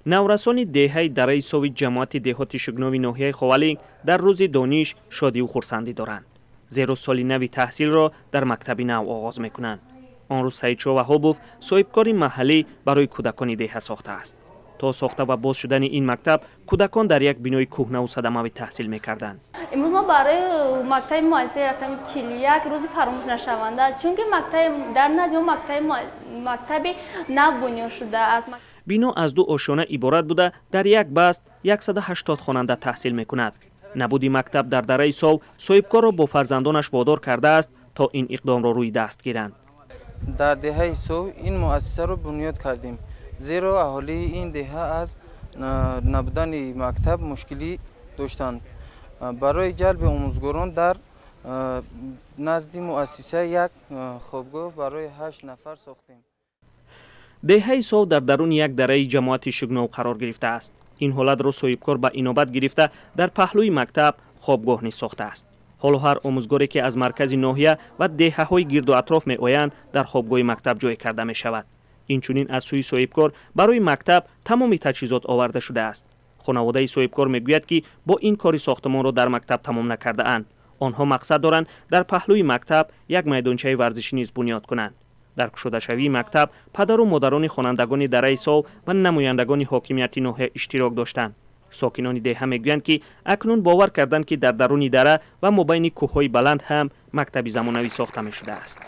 Наврасони деҳаи Дараи Сови ҷамоати деҳоти Шугнови ноҳияи Ховалинг дар рӯзи дониш шодиву хурсандӣ доранд, зеро соли нави таҳсилро дар мактаби нав оғоз мекунанд. Он рӯз Саидшо Ваҳобов, соҳибкори маҳаллӣ, барои кӯдакони деҳа сохтааст. То сохта ва боз шудани ин мактаб кӯдакон дар як бинои кӯҳнаву садамавӣ таҳсил мекарданд. Имрӯз мо барои мактаби муассисаи рақами 41 рӯзи фаромӯшнашаванда, чунки дар назди мо мактаби нав бунёд шудааст. Бино аз ду ошёна иборат буда, дар як баст 180 хонанда таҳсил мекунад. Набуди мактаб дар Дараи Сов соҳибкорро бо фарзандонаш водор кардааст, то ин иқдомро рӯи даст гиранд. Дар деҳаи Сов ин муассисаро бунёд кардем, зеро аҳолии ин деҳа аз набудани мактаб мушкилӣ доштанд. Барои ҷалби омӯзгорон дар назди муассиса як хобгоҳ барои ҳашт нафар сохтем. Деҳаи Сов дар даруни як дараи ҷамоати Шугнов қарор гирифтааст. Ин ҳолатро соҳибкор ба инобат гирифта, дар паҳлӯи мактаб хобгоҳ низ сохтааст. Ҳоло ҳар омӯзгоре, ки аз маркази ноҳия ва деҳаҳои гирду атроф меоянд, дар хобгоҳи мактаб ҷой карда мешавад. Инчунин аз сӯи соҳибкор барои мактаб тамоми таҷҳизот оварда шудааст. Хонаводаи соҳибкор мегӯяд, ки бо ин кори сохтмонро дар мактаб тамом накардаанд. Онҳо мақсад доранд, дар паҳлӯи мактаб як майдончаи варзишӣ низ бунёд кунанд. Дар кушодашавии мактаб падару модарони хонандагони Дараи Сов ва намояндагони ҳокимияти ноҳия иштирок доштанд. Сокинони деҳа мегӯянд, ки акнун бовар карданд, ки дар даруни дара ва мобайни кӯҳҳои баланд ҳам мактаби замонавӣ сохта мешудааст.